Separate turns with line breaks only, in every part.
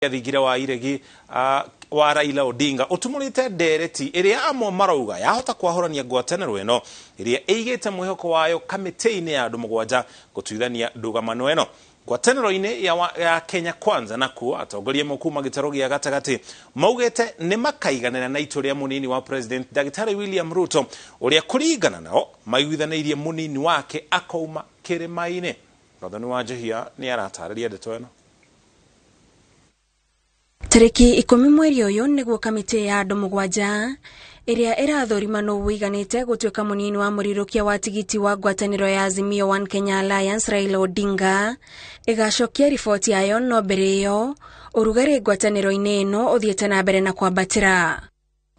Thingira wa iregi wa Raila Odinga utumurite ndereti iria amwe marauga yahota kwahũrania ngwatanĩro ĩno ĩrĩa ĩigĩte mwĩhoko wayo kamĩtĩ-inĩ ya andũ mũgwanja gũtuithania ndũgamano ĩno ngwatanĩro-inĩ ya Kenya Kwanza. Nakuo atongoria amwe kuma gĩtarũ gĩa gatagatĩ maugĩte nĩ makaiganĩra na itua rĩa mũnini wa president Ndagĩtarĩ William Ruto, ũrĩa kũringana nao maiguithanĩirie mũnini wake akauma kĩrĩma-inĩ. Gathoni wa Njihia nĩ aratarĩria ndeto ĩno.
Tarĩki 10 mweri ũyũ nĩguo kamĩtĩ ya andũ mũgwanja ĩrĩa ĩrathũrima nũ ũiganĩte gũtuĩka mũnini wa mũrirũkia wa tigiti wa ngwatanĩro ya Azimio One Kenya Alliance Raila Odinga ĩgacokia riboti yayo, no mbere ĩyo ũrugarĩ ngwatanĩro-inĩ ĩno ũthiĩte na mbere na kwambatĩra.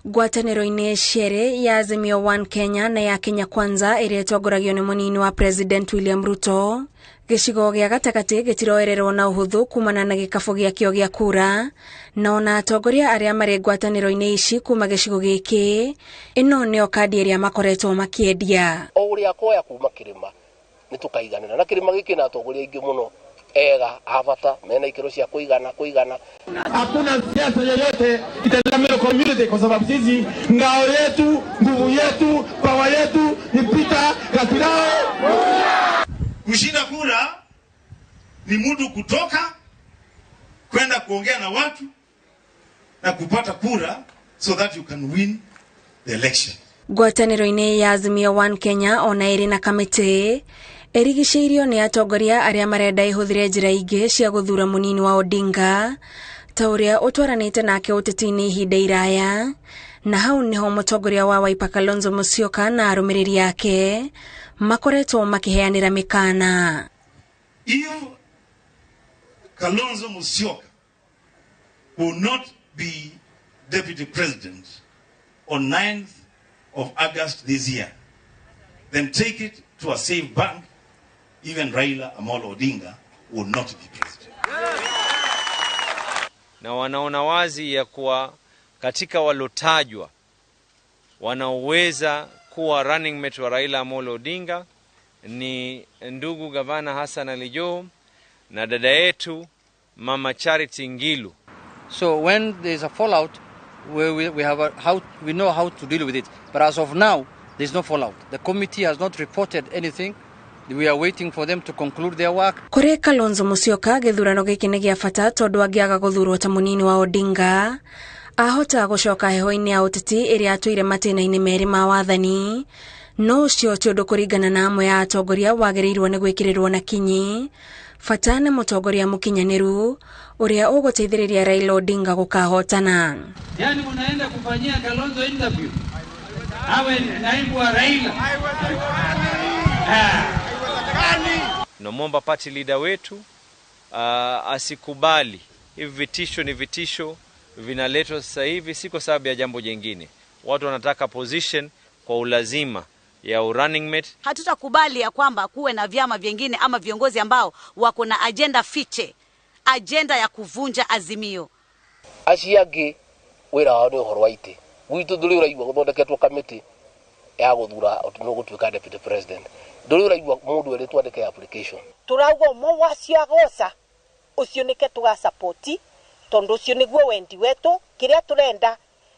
Ngwatanĩro-inĩ cierĩ ya Azimio One Kenya na ya Kenya Kwanza ĩrĩa ĩtongoragio nĩ mũnini wa President William Ruto, gĩcigo gĩa gatagatĩ gĩtiroererwo na ũhũthũ kumana na gĩkabũ gĩakĩo gĩa kura, na ona atongoria arĩa marĩ ngwatanĩro-inĩ ici kuma gĩcigo gĩkĩ, ĩno nĩyo kandi ĩrĩa makoretwo makĩendia.
O ũrĩa akoya kuma kĩrĩma nĩ tũkaiganĩra, na kĩrĩma gĩkĩ na atongoria aingĩ mũno ega a bata mena ikĩro cia kũigana kũigana.
Hakuna siasa yoyote italemea community kwa sababu sisi ngao yetu, nguvu yetu, power yetu ni Peter Katirao.
Kushinda kura ni mtu kutoka kwenda kuongea na watu na kupata kura so that you can win the election.
Ngwatanĩro-inĩ ya Azimio One Kenya ona ĩrĩ na kamĩtĩ ĩrigicĩirio nĩ atongoria arĩa marenda ĩhũthĩre njĩra ingĩ cia gũthura mũnini wa Odinga ta ũrĩa ũtwaranĩte nake ũteti-inĩ ihinda iraya, na hau nĩho mũtongoria wa Wiper Kalonzo Musyoka na arũmĩrĩri ake makoretwo makĩheanĩra mĩkana.
If Kalonzo Musyoka will not be deputy president on 9th of August this year, then take it to a safe bank. Even Raila Amolo Odinga will not be president.
Na wanaona wazi ya kuwa katika walotajwa wanaoweza kuwa running mate wa Raila Amolo Odinga ni ndugu gavana Hassan Ali Joho na dada yetu Mama Charity Ngilu.
So when there is a fallout, we have a, how we know how to deal with it. But as of now, there is no fallout. The committee has not reported anything. We are waiting for them to conclude their work.
Kũrĩ Kalonzo Musyoka gĩthurano gĩkĩ nĩ gĩa bata tondũ angĩaga gũthurwo ta mũnini wa Odinga ahota gũcoka heho-inĩ ya ũteti ĩrĩa atũire matĩna-inĩ merĩ ma wathani, no ũcio ti ũndũ kũringana na amwe ya atongoria wagĩrĩirwo nĩ gwĩkĩrĩrwo na kinyi. Bata nĩ mũtongoria mũkinyanĩru ũrĩa ũgũteithĩrĩria Raila Odinga gũkahotana.
Yani unaenda kufanyia Kalonzo interview awe naibu wa Raila.
Tunamwomba party leader wetu asikubali hivi vitisho. Ni vitisho vinaletwa sasa hivi si kwa sababu ya jambo jingine. Watu wanataka position kwa ulazima ya running mate.
Hatutakubali ya kwamba kuwe na vyama vingine ama viongozi ambao wako na agenda fiche, agenda ya kuvunja Azimio.
Acio angĩ wĩra wao nĩ ũhoro wa itĩ. Gwitũ ndũrĩ ũraigua gũthondeketwo kamĩtĩ ya gũthura nũ gũtuĩka deputy president. Ndũrĩ ũraigua mũndũ erĩtwo andĩke application.
Tũrauga ũmwe wacio agoca ũcio nĩke tũgacapoti tondũ ũcio nĩguo wendi wetũ. Kĩrĩa tũrenda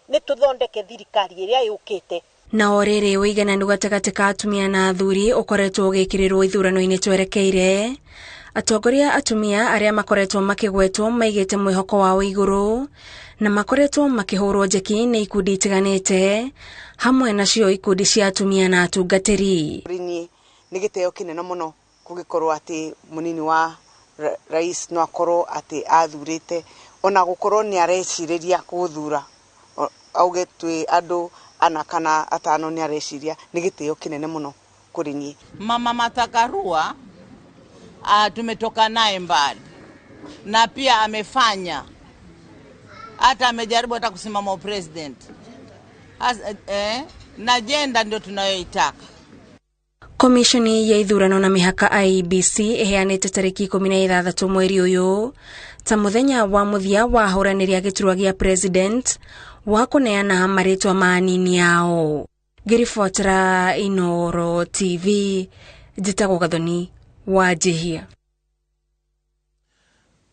nĩ tũthondeke thirikari ĩrĩa yũkĩte.
Na o rĩrĩ ũigananu gatagatĩ ka atumia na athuri ũkoretwo ũgĩkĩrĩrwo ithurano-inĩ twerekeire. Atongoria atumia arĩa makoretwo makĩgwetwo maigĩte mwĩhoko wao igũrũ na makoretwo makĩhũrwo njeki nĩ ikundi itiganĩte hamwe nacio ikundi cia atumia na atungatĩri.
Niĩ nĩ gĩtĩo kĩnene mũno gũgĩkorwo atĩ mũnini wa rais no akorwo atĩ athurĩte ona gũkorwo nĩ arecirĩria gũthura auge twĩ andũ ana kana atano nĩ areciria, nĩ gĩtĩo kĩnene mũno kũrĩ niĩ.
Mama Martha Karua tumetoka naye mbali na pia amefanya, hata amejaribu hata kusimama president na agenda ndio tunayoitaka.
Komishoni ya ithurano na mĩhaka IEBC ĩheanĩte tarĩki 16 mweri ũyũ ta mũthenya wa mũthia wa ahũranĩri a gĩturwa gĩa president wa kũneana marĩtwa ma anini ao. Ngĩribotera Inooro TV, njĩtagwo Gathoni wa Njihia.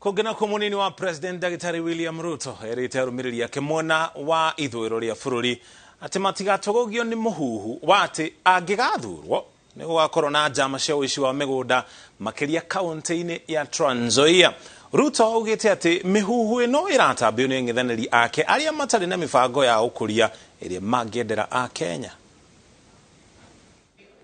Kũngĩ nakuo mũnini wa President Ndagĩtarĩ William Ruto erĩte arũmĩrĩri ake mwena wa ithũĩro rĩa bũrũri atĩ matigatũgũgio nĩ mũhuhu wa atĩ angĩgathurwo nĩ gũgakorwo na njama cia ũici wa mĩgũnda makĩria kaunti-inĩ ya Trans Nzoia. Ruto augĩte atĩ mĩhuhu ĩno ĩratambio nĩ ang'ethanĩri ake arĩa matarĩ na mĩbango ya ũkũria ĩrĩa mangĩendera a Kenya.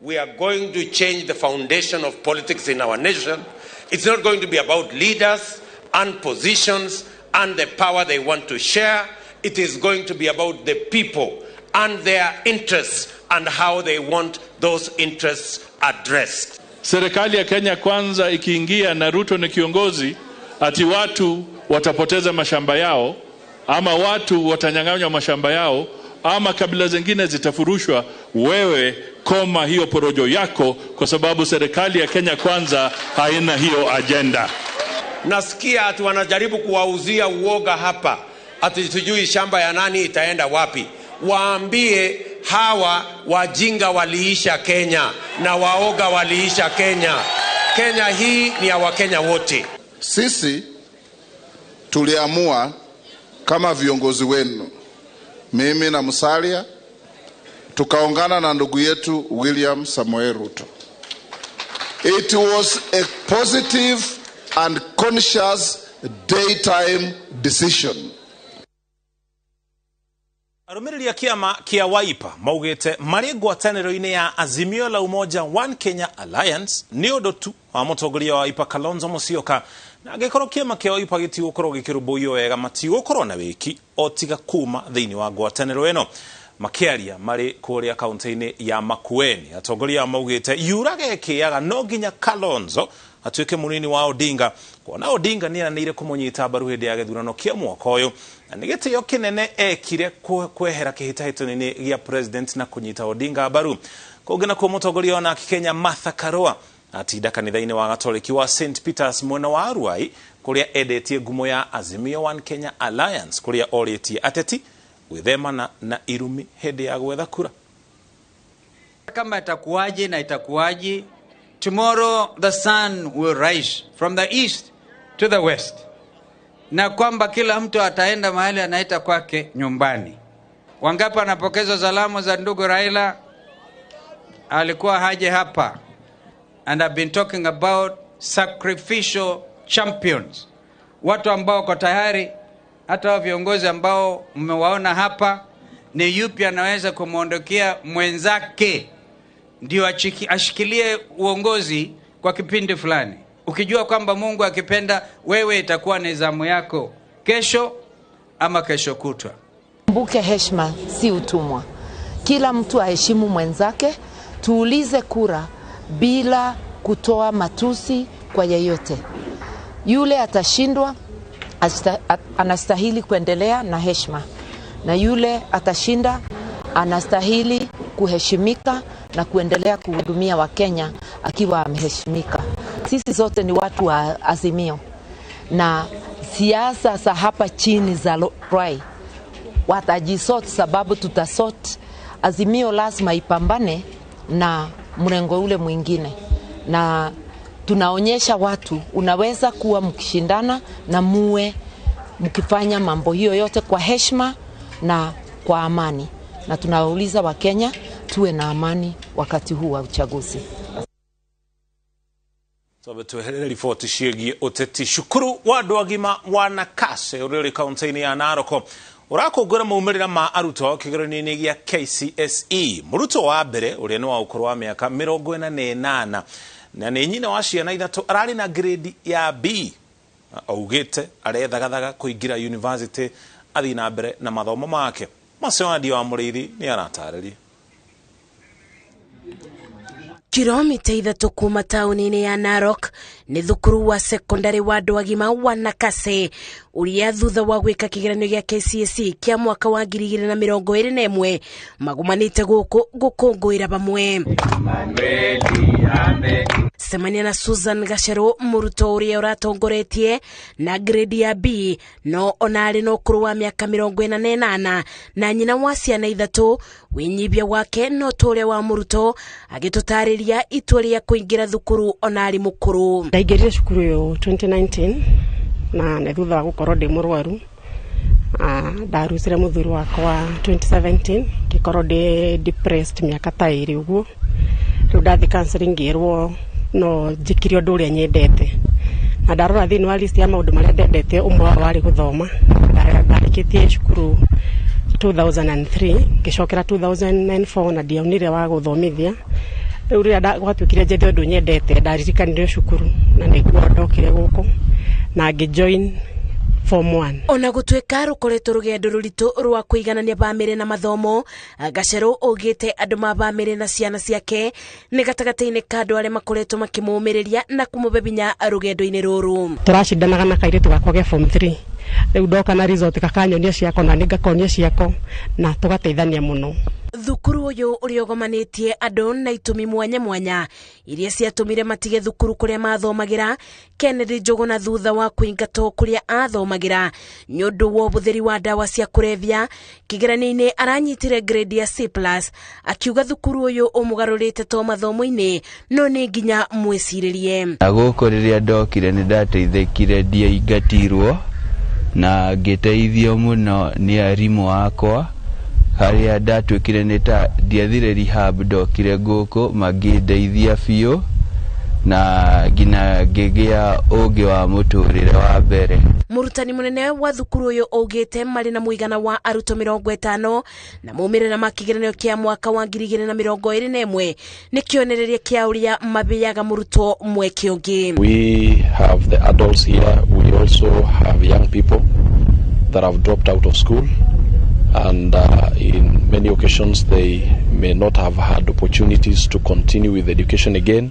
We are going to change the foundation of politics in our nation. It's not going to be about leaders and positions and the power they want to share. It is going to be about the people and their interests and how they want those interests addressed.
Serikali ya Kenya Kwanza ikiingia na Ruto ni kiongozi, ati watu watapoteza mashamba yao ama watu watanyang'anywa mashamba yao ama kabila zingine zitafurushwa, wewe koma hiyo porojo yako, kwa sababu serikali ya Kenya Kwanza haina hiyo agenda.
Nasikia ati wanajaribu kuwauzia uoga hapa, ati sijui shamba ya nani itaenda wapi. Waambie hawa wajinga waliisha Kenya na waoga waliisha Kenya. Kenya hii ni ya Wakenya wote.
Sisi tuliamua kama viongozi wenu, mimi na Musalia, tukaungana na ndugu yetu William Samoei Ruto. It was a positive and conscious daytime decision.
Arũmĩrĩri a kĩama kĩa Wiper maugĩte marĩ ngwatanĩro-inĩ ya Azimio la Umoja One Kenya Alliance nĩ ũndũ tu wa mũtongoria wa Wiper Kalonzo Musyoka, na angĩkorwo kĩama kĩa Wiper gĩtigũkorwo gĩkĩrũmbũiyo wega matigũkorwo na wĩki o tiga kuma thĩinĩ wa ngwatanĩro ĩno. Makĩaria marĩ kũrĩa kaunti-inĩ ya Makueni, atongoria ao maugĩte yuraga ĩkĩaga no nginya Kalonzo atuĩke mũnini wa Odinga, kuona Odinga nĩ eranĩire kũmũnyita mbaru hĩndĩ ya gĩthurano kĩa mwaka ũyũ, na nĩ gĩtĩo kĩnene ekire kwehera kĩhĩtahĩtano-inĩ gĩa president na kũnyita Odinga mbaru. Kũngĩ nakuo mũtongoria wa Kenya Martha Karua atinda kanitha-inĩ wa Gatoliki wa St Peters mwena wa Ruai kũrĩa endetie ngumo ya Azimio One Kenya Alliance kũrĩa orĩtie ateti gwĩthemana na irumi hĩndĩ ya gwetha kura.
Kama itakuwaje na itakuwaje, tomorrow the sun will rise from the east to the west, na kwamba kila mtu ataenda mahali anaita kwake nyumbani. Wangapi anapokezwa salamu za ndugu Raila? Alikuwa haje hapa. And I've been talking about sacrificial champions, watu ambao kwa tayari, hata wa viongozi ambao mmewaona hapa, ni yupi anaweza kumwondokea mwenzake ndio ashikilie uongozi kwa kipindi fulani, ukijua kwamba Mungu akipenda wewe itakuwa ni zamu yako kesho ama kesho kutwa.
Kumbuke, heshima si utumwa. Kila mtu aheshimu mwenzake. Tuulize kura bila kutoa matusi kwa yeyote. Yule atashindwa anastahili kuendelea na heshima, na yule atashinda anastahili kuheshimika na kuendelea kuhudumia Wakenya akiwa ameheshimika. Sisi zote ni watu wa Azimio, na siasa za hapa chini za Ruai watajisort, sababu tutasort. Azimio lazima ipambane na mrengo ule mwingine, na tunaonyesha watu unaweza kuwa mkishindana na muwe mkifanya mambo hiyo yote kwa heshima na kwa amani, na tunawauliza Wakenya tuwe na amani wakati huu wa uchaguzi.
Twambe tweherere riboti ciĩgiĩ ũteti. Cukuru wa andũ agima wa Nakase ũrĩa ũrĩ kaunti-inĩ ya Narok ũrakũngũĩra maumĩrĩra ma arutwo kĩgeranio-inĩ gĩa KCSE. Mũrutwo wa mbere ũrĩa nĩ wa ũkũrũ wa mĩaka 48 na nĩ nyina wa ciana 3 ararĩ na grade ya B, augĩte arethagathaga kũingĩra university athiĩ na mbere na mathomo make. Macio wa Mũrĩithi nĩ aratarĩria.
Kilomita 3 kuma tauni-inĩ ya Narok nĩ thukuru wa sekondari wa andũ agima wa Nakase ũrĩa thutha wa gwĩka kĩgeranio gĩa KCSE kĩa mwaka wa 2021 magumanĩte gũkũ gũkũngũĩra pamwe. Cemania na Susan Gacheru mũrutwo ũrĩa ũratongoretie na grade ya B no ona arĩ na ũkũrũ wa mĩaka 48 na nyina wa ciana 3. Wĩnyibia wake no ta ũrĩa wa mũrutwo agĩtũtarĩria itua rĩa kũingĩra thukuru ona arĩ mũkũrũ.
Ndaingĩrire cukuru ĩyo 2019 Na nĩ thutha wa gũkorwo ndĩ mũrwaru. Ndarusire mũthuri wakwa 2017 ngĩkorwo ndĩ depressed mĩaka ta 2 ũguo. Rĩu ndathiĩ counseling ngĩrwo no njĩkire ũndũ ũrĩa nyendete. Na ndarora thĩinĩ wa list ya maũndũ marĩa ndendete, ũmwe wao warĩ gũthoma. Ndarĩkĩtie cukuru 2003 ngĩcokera 2004 na ndiaunire wa gũthomithia. Rĩu rĩrĩa gwatuĩkire njethe ũndũ nyendete, ndaririkanire cukuru na nĩguo ndokire gũkũ na ngĩjoin form 1.
Ona gũtuĩka rũkoretwo rũgendo rũritũ rwa kũiganania bamĩrĩ na mathomo, Gacerũ augĩte andũ ma bamĩrĩ na ciana ciake nĩ gatagatĩ-inĩ ka andũ arĩa makoretwo makĩmũmĩrĩria na kũmũhe hinya rũgendo-inĩ rũrũ.
Tũracindanaga na kairĩtu gakwa ge form 3. Rĩu ndoka na result kakanyonia ciako na nĩ ngakonia ciako na tũgateithania mũno.
Thukuru ũyũ ũrĩa ũgomanĩtie andũ na itũmi mwanya mwanya iria ciatũmire matige thukuru kũrĩa mathomagĩra, Kennedy Njũgũna thutha wa kũingatwo kũrĩa athomagĩra nĩ ũndũ wa ũhũthĩri wa ndawa cia kũrebia, kĩgeranio-inĩ aranyitire grade ya C+, akiuga thukuru ũyũ ũmũgarũrĩte to mathomo-inĩ no nĩ nginya mwĩcirĩrie.
Na gũkũ rĩrĩa ndokire nĩ ndateithĩkire, ndiaingatirwo na ngĩteithio mũno nĩ arimũ akwa. Harĩa ndatuĩkire nĩ ta ndiathire rehab, ndokire gũkũ mangĩndeithia biũ na nginya ngĩgĩa ũngĩ wa mũtũrĩre wa mbere.
Mũrutani mũnene wa thukuru ũyũ augĩte marĩ na mũigana wa arutwo 50 na maumĩrĩra ma kĩgeranio kĩa mwaka wa 2021 nĩ kĩonereria kĩa ũrĩa mabĩaga mũrutwo mweke ũngĩ.
We have the adults here, we also have young people that have dropped out of school, and in many occasions they may not have had opportunities to continue with education again,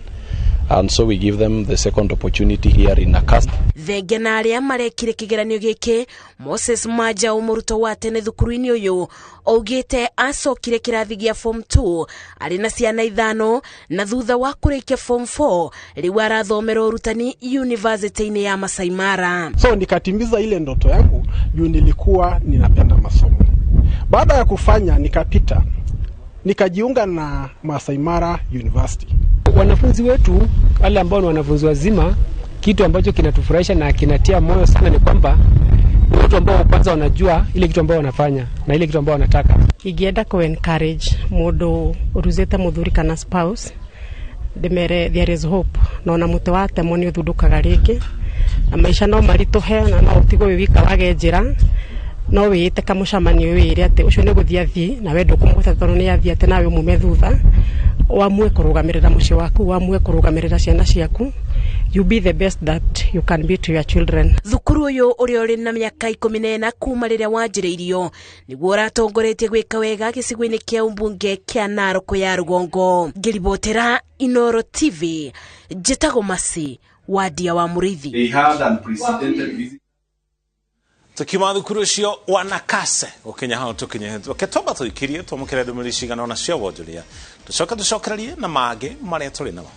and so we give them the second opportunity here in Nakasi.
Thengia na arĩa marekire kĩgeranio gĩkĩ, Moses Majau mũrutwo wa tene thukuru-inĩ ũyũ augĩte acokire kĩrathi gĩa form 2 arĩ na ciana 5 na thutha wa kũrĩkia form 4 rĩu arathomera ũrutani university-inĩ ya Masai Mara.
So nikatimiza ile ndoto yangu juu nilikuwa ninapenda masomo. Baada ya kufanya nikapita, nikajiunga na Masai Mara University.
Wanafunzi wetu wale ambao ni wanafunzi wazima, kitu ambacho kinatufurahisha na kinatia moyo sana ni kwamba watu ambao kwanza wanajua ile kitu ambao wanafanya na ile kitu ambao wanataka.
Ingienda ku encourage mundu uruzete muthuri kana spouse, ndimere there is hope. Na ona muti wa temwo ni uthundukaga ringi na maisha no marituhe na no utigwo wi wika wage njira, no wĩĩte kamũcemanio wĩre atĩ ũcio nĩ gũthiĩ athiĩ na we ndũkũmũhota tondũ nĩ athiĩ atĩ nawe umume thutha. Wamue kũrũgamĩrĩra mũciĩ waku, wamue kũrũgamĩrĩra ciana ciaku. You be the best that you can be to your children.
Thukuru ũyũ ũrĩa ũrĩ na mĩaka 14 kuma rĩrĩa wanjĩrĩirio nĩguo ũratongoretie gwĩka wega gĩcigo-inĩ kĩa ũmbunge kĩa Narok ya Rũgongo. Ngĩribotera Inoro TV, njĩtagwo Masi Wadia wa Mũrĩithi.
They had unprecedented visit.
Tukiuma thukuru ũcio wa Nakase gũkinya hau tũkinye reke twamba tũikirie twamũkĩre ndũmĩrĩri cigana ũna cia wonjoria tũcoke tũcokererie na mangĩ marĩa tũrĩ namo.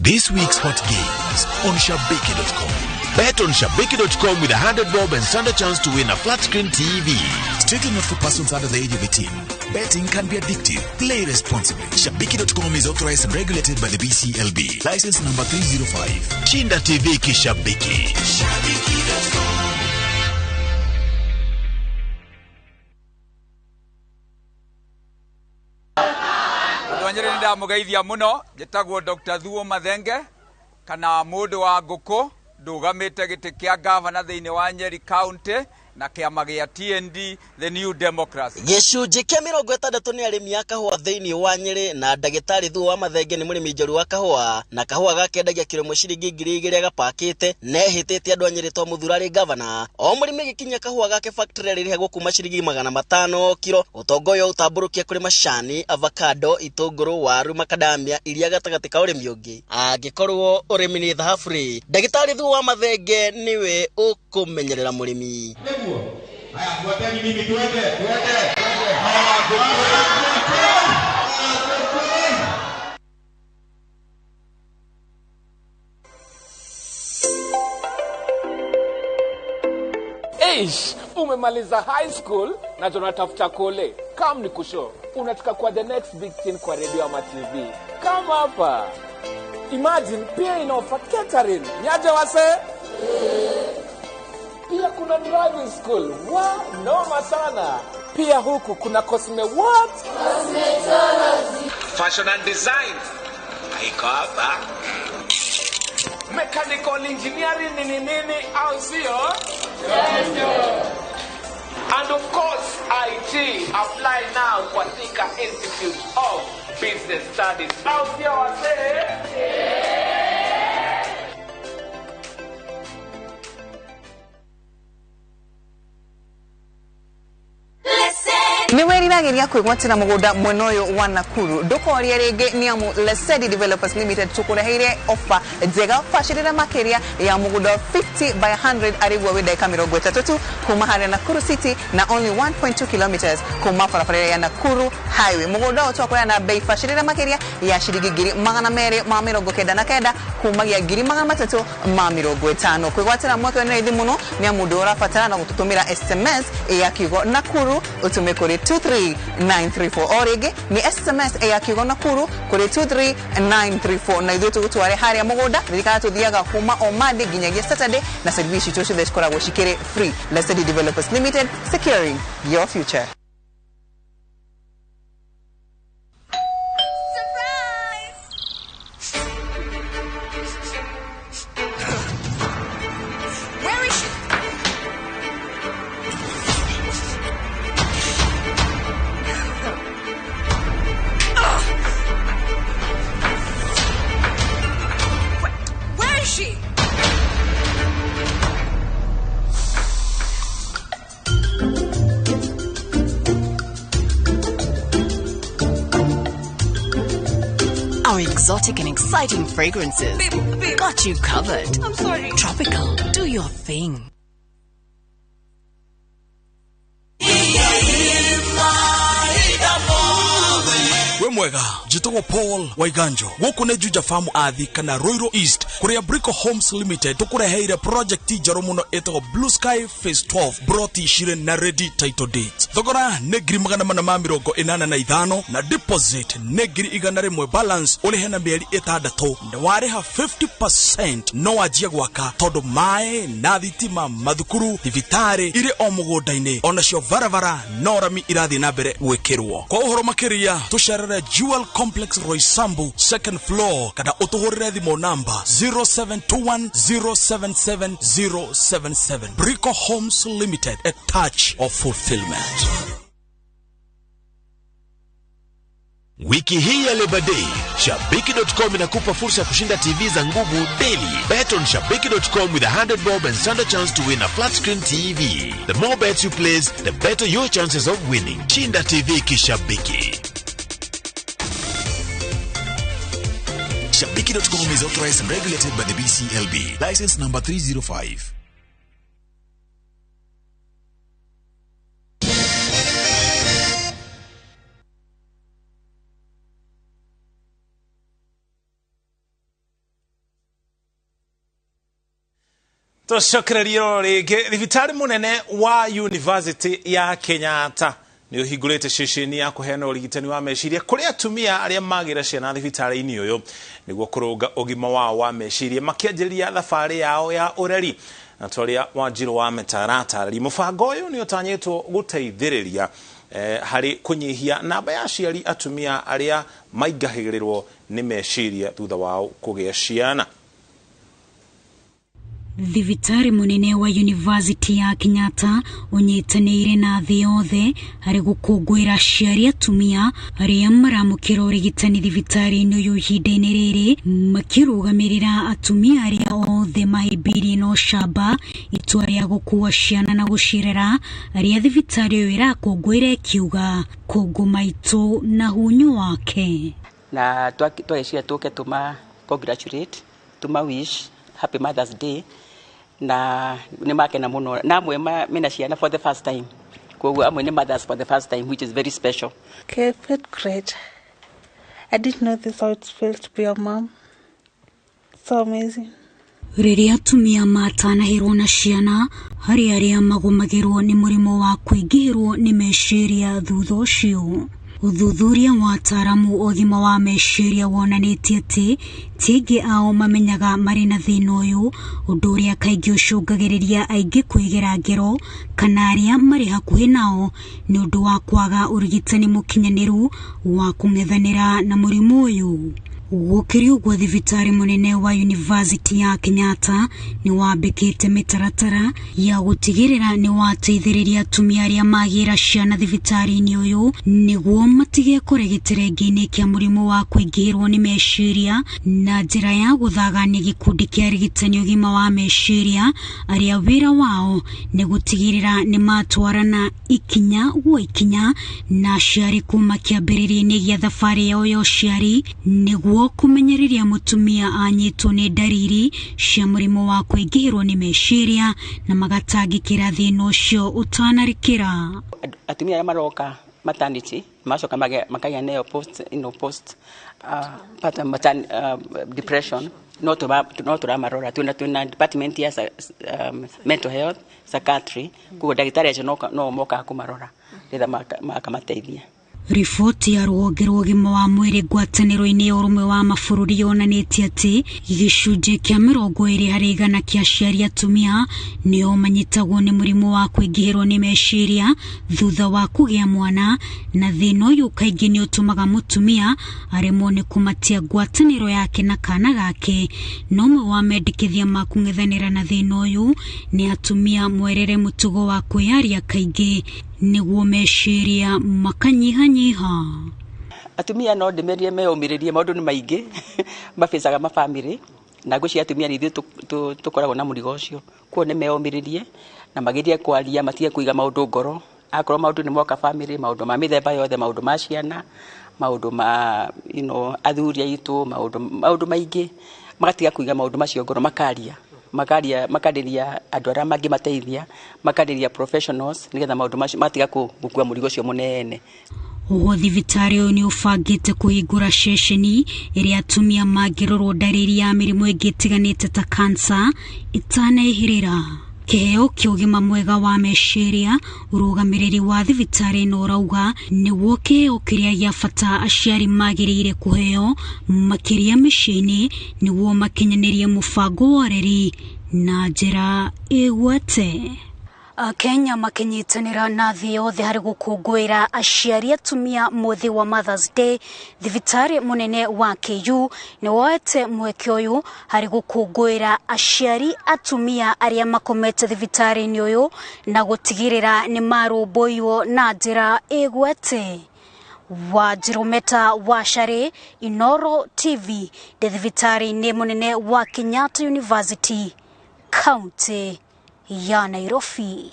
This week's hot games on Shabiki.com. Bet on Shabiki.com with 100 bob and stand a chance to win a flat screen TV. Strictly not for persons under the age of 18. Betting can be addictive. Play responsibly. Shabiki.com is authorized and regulated by the BCLB. License number 305. Shinda TV Kishabiki. Shabiki.com.
Nyeri ndamugeithia muno, njĩtagwo Dr. Thuo Mathenge kana mũndũ wa ngũkũ, ndũgamĩte gĩtĩ kĩa gavana thĩinĩ wa Nyeri County na kĩama gĩa TND, the New Democracy.
Gĩcunjĩ kĩa 60 nĩ arĩmi a kahũa thĩinĩ wa Nyeri na ndagĩtarĩ Thuo wa Mathenge nĩ mũrĩmi njorua wa kahũa na kahũa gakendagia kiro ĩmwe ciringi 2000 gapakĩte na ehĩtĩte andũ a Nyeri to mũthura arĩ gavana. O mũrĩmi agĩkinyia kahũa gake factory arĩrĩhagwo kuma ciringi 500 kiro. Ũtonga ũyũ ũtambũrũkia kũrĩ macani, avocado, itũngũrũ, waru, makadamia iria gatagatĩ ka ũrĩmi ũngĩ. Angĩkorwo ũrĩmi nĩ thahabu rĩ, ndagĩtarĩ Thuo wa Mathenge nĩwe ũkũmenyerera mũrĩmi.
Eish, umemaliza high school na tunatafuta kole.
Kam ni kusho, unataka kuwa the next big thing kwa radio ama TV. Kama hapa. Imagine pia inaofa catering. Niaje wase? Pia kuna driving school. Wa, noma sana. Pia huku kuna cosme what?
Cosmetology.
Fashion and design. Haiko hapa. Mechanical engineering nini nini au sio? Yes. And of course, IT. Apply now kwa Thika Institute of Business Studies. Au sio wazee?
Nĩ wĩriragĩria kwĩgwatĩra mũgũnda mwena ũyũ wa Nakuru ndũkorie rĩngĩ nĩ amu Lesedi Developers Limited tũkũreheire ofa njega bacĩrĩra makĩria ya mũgũnda 50 by 100 arĩguo wĩ ndagĩka 30 tu kuma harĩa Nakuru City na only 1.2 kilometers kuma barabara ya Nakuru Highway. Mũgũnda ũyũ twakũrĩa na bei bacĩrĩra makĩria ya ciringi 299,000 kumagia 350,000. Kwĩgwatĩra mweke ũyũ nĩ raithi mũno nĩ amu ndũ ũrabatara na gũtũtũmĩra SMS ya kiugo Nakuru ũtũme kũrĩ 23934 o rĩngĩ nĩ SMS ya kiugo Nakuru kũrĩ 23934 na ithuĩ tũgũtware harĩa mũgũnda. Ririkana tũthiaga kuma o Monday nginyagia Saturday na service citũ ciothe cikoragwo cikĩrĩ free. Lesedi Developers Limited, securing your future.
Where is she? Where is she?
Our exotic and exciting fragrances got you covered.
I'm sorry.
Tropical, do your thing.
We mwega njĩtagwo Paul Waiganjo gũkũ nĩ Juja Farm Athi kana Ruiru East kũrĩa Brico Homes Limited tũkũreheire project njerũ mũno ĩtagwo Blue Sky Phase 12 broti cirĩ na ready title deeds. Thogora nĩ 485,000 na deposit nĩ 100,000 balance ũrĩhe na mĩeri 6 na warĩha 50% no wanjie gwaka tondũ maĩ na thitima mathukuru thibitarĩ irĩ o mũgũnda-inĩ onacio barabara no rami irathiĩ na mbere gwĩkĩrwo. Kwa ũhoro makĩria tũcerere Jewel Complex Roysambu second floor kana ũtũhũrĩre thimũ namba 0721077077. Brico Homes Limited, a touch of fulfillment. Wiki hii ya Labor Day, Shabiki.com inakupa fursa ya kushinda TV za nguvu daily. Bet on Shabiki.com with 100 bob and stand a chance to win a flat screen TV. The more bets you place, the better your chances of winning. Shinda TV kishabiki.
Shabiki.com is authorized and regulated by the BCLB. License number 305.
Tũcokererio rĩngĩ thibitarĩ mũnene wa University ya Kenyatta nĩ ũhingũrĩte ceceni ya kũheana ũrigitani wa meciria kũrĩ atumia arĩa magĩra ciana thibitarĩ-inĩ ũyũ nĩguo kũrũnga ũgima wao wa meciria makĩanjĩrĩria thabarĩ yao ya ũreri. Na twarĩa Wanjiru wa mĩtaratara mũbango ũyũ nĩ ũtanyĩtwo gũteithĩrĩria harĩ kũnyihia namba ya aciari atumia arĩa maingahĩrĩrwo nĩ meciria thutha wao kũgĩa ciana.
Thibitarĩ mũnene wa University ya Kenyatta ũnyitanĩire na thĩ yothe harĩ gũkũngũĩra aciari atumia arĩa maramũkĩra ũrigitani thibitarĩ-inĩ ũyũ ihinda-inĩ rĩrĩ makĩrũgamĩrĩra atumia arĩa othe mahĩmbĩirie na ũcamba itua rĩa gũkua ciana na gũcirera arĩa thibitarĩ ũyũ ĩrakũngũĩra ĩkiuga kũngũ maitũ na hunyo wake.
Na twagĩciria tũke tũma congratulate tũma wish happy Mother's Day na nĩ makena mũno na amwe mena ciana for the first time koguo amwe nĩ mothers for the first time, which is very special.
Okay, I felt great. I didn't know this how it feels to be a mom. So amazing.
Rĩrĩa atumia matanahĩrwo na ciana harĩ arĩa magũmagĩrwo nĩ mũrimũ wa kũingĩhĩrwo nĩ meciria thutha ũcio. Ũthuthuria wa ataaramu ũgima wa meciria wonanĩtie atĩ ti aingĩ ao mamenyaga marĩ na thĩna ũyũ, ũndũ ũrĩa kaingĩ ũcũngagĩrĩria aingĩ kwĩgera ngero kana arĩa marĩ hakuhĩ nao nĩ ũndũ wa kwaga ũrigitani mũkinyanĩru wa kũng'ethanĩra na mũrimũ ũyũ. Gũkĩrĩ ũguo, thibitarĩ mũnene wa Yunivasĩtĩ ya Kenyatta nĩ wambĩkĩte mĩtaratara ya gũtigĩrĩra nĩ wateithĩrĩria atumia arĩa magĩra ciana thibitarĩ-inĩ ũyũ nĩguo matigekore gĩterengeinĩ kĩa mũrimũ wa kũingĩhĩrwo nĩ meciria na njĩra ya gũthagania gĩkundi kĩa arigitani ũgima wa meciria arĩa wĩra wao nĩ gũtigĩrĩra nĩ matwarana ikinya gwa ikinya na aciari kuma kĩambĩrĩria-inĩ gĩa thabarĩ yao ya ũciari nĩguo kũmenya rĩrĩa mũtumia anyitwo nĩ ndariri cia mũrimũ wa kũingĩhĩrwo nĩ meciria na magatangĩkĩra thĩna ũcio ũtanarikĩra.
Atumia arĩa maroka maternity macoka makagĩa nayo post, you know, post matern, depression no tũramarora. Twĩna department ya mental health psychiatry, koguo ndagĩtarĩ acio no mokaga kũmarora nĩgetha makamateithia.
Riboti ya rũhonge rwa ũgima wa mwĩrĩ ngwatanĩro-inĩ ya ũrũmwe wa mabũrũri yonanĩtie atĩ gĩcunjĩ kĩa 20% kĩa aciari atumia nĩo manyitagwo nĩ mũrimũ wa kũingĩhĩrwo nĩ meciria thutha wa kũgĩa mwana, na thĩna ũyũ kaingĩ nĩ ũtũmaga mũtumia aremwo nĩ kũmatia ngwatanĩro yake na kana gake. Na ũmwe wa mendekithia ma kũng'ethanĩra na thĩna ũyũ nĩ atumia mwerere mũtugo wa kwĩyaria kaingĩ nĩguo meciria makanyihanyiha.
Atumia no ndĩmerie meyũmĩrĩrie, maũndũ nĩ maingĩ mabĩcaga mabamĩrĩ na ngwĩciria atumia nĩ ithuĩ tũkoragwo na mũrigo ũcio, koguo nĩ meyũmĩrĩrie na magerie kwaria, matige kũiga maũndũ ngoro. Akorwo maũndũ nĩ moka bamĩrĩ, maũndũ ma mĩthemba yothe, maũndũ ma ciana, maũndũ ma athuri aitũ, maũndũ maingĩ, magatiga kũiga maũndũ macio ngoro, makaria makarĩria andũ arĩa mangĩmateithia, makarĩria professionals nĩgetha maũndũ macio matiga gũkua mũrigo ũcio mũnene.
Oho thibitarĩ ũyũ nĩ ũbangĩte kũhingũra ceceni ĩrĩa atumia mangĩrorwo ndariri ya mĩrimũ ĩngĩ ĩtiganĩte ta kansa ĩtanaihĩrĩra. Kĩheo kĩa ũgima mwega wa meciria, ũrũgamĩrĩri wa thibitarĩ ĩno ũrauga nĩguo kĩheo kĩrĩa gĩa bata aciari magĩrĩire kũheo makĩria mĩciĩ-inĩ nĩguo makinyanĩrie mũbango wa ũreri na njĩra ĩgwete. Akenya makinyitanĩra na thĩ yothe harĩ gũkũngũĩra aciari atumia mũthĩ wa Mother's Day, thibitarĩ mũnene wa KU nĩ woete mweke ũyũ harĩ gũkũngũĩra aciari atumia arĩa makomete thibitarĩ-inĩ ũyũ na gũtigĩrĩra nĩ marũmbũiyo na njĩra ĩgwete. Wanjirumeta Wacari, Inooro TV, ndĩ thibitarĩ-inĩ mũnene wa Kenyatta University, County ya Nairobi.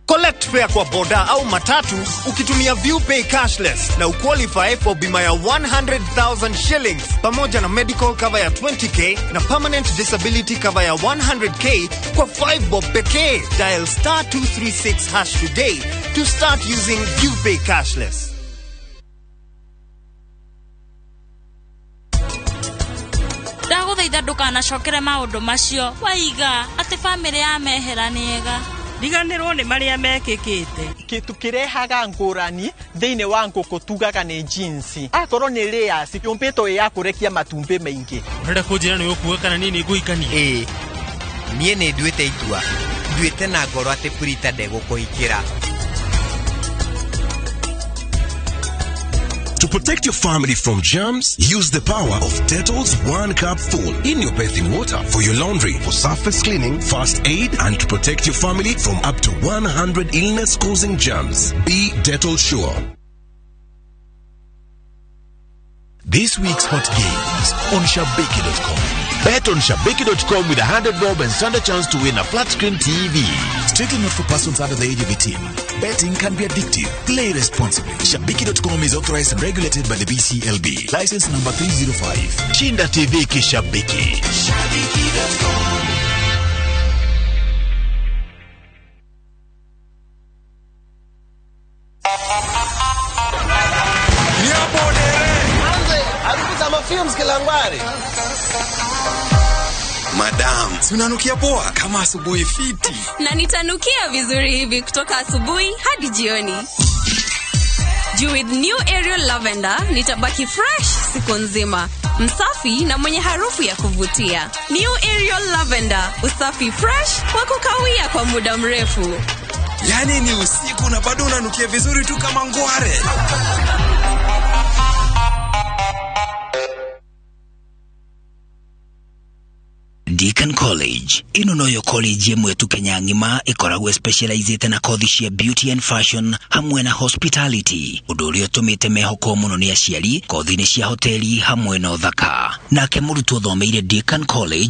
Collect fare kwa boda au matatu ukitumia ViewPay cashless na uqualify for bima ya 100,000 shillings pamoja na medical cover ya 20k na permanent disability cover ya 100k kwa 5 bob pekee. Dial *236# today to start using ViewPay cashless.
Ndagũthaitha ndũkanacokere maũndũ macio waiga atĩ bamĩrĩ ya mehera nĩega.
Riganĩrwo nĩ marĩa mekĩkĩte.
Kĩtu kĩrehaga ngũrani thĩinĩ wa ngũkũ tugaga nĩ jinsi. Akorwo nĩ layers yũmbĩtwo ĩ ya kũrekia matumbĩ maingĩ.
Ũrenda kũnjĩra nĩ ũkuga kana niĩ nĩ ngũhikania?
Ĩĩ, niĩ nĩ nduĩte itua. Nduĩte na ngoro atĩ Purita ndegũkũhikĩra.
To protect your family from germs, use the power of Dettol's 1 cup full in your bathing water for your laundry, for surface cleaning, first aid, and to protect your family from up to 100 illness-causing germs. Be Dettol sure.
This week's hot games on Shabiki.com. Bet on Shabiki.com with 100 bob and stand a chance to win a flat screen TV.
Strictly not for persons under the age of 18. Betting can be addictive. Play responsibly. Shabiki.com is authorized and regulated by the BCLB. License number 305.
Shinda TV Kishabiki.
Shabiki.com.
Alipita mafilms Kilangwari.
Madam, si unanukia poa kama asubuhi fiti.
Na nitanukia vizuri hivi kutoka asubuhi hadi jioni. Juu with new Ariel Lavender nitabaki fresh siku nzima, msafi na mwenye harufu ya kuvutia. New Ariel Lavender, usafi fresh wa kukawia kwa muda mrefu.
Yaani ni usiku na bado unanukia vizuri tu kama ngware.
Deacon College ĩno noyo college ĩmwe tu Kenya ng'ima ĩkoragwo specializĩte na kothi cia beauty and fashion hamwe na hospitality, ũndũ ũrĩa ũtũmĩte mehokwo mũno nĩ aciari kothi-inĩ cia hoteli hamwe na ũthaka. Nake mũrutwo thomeire Deacon College.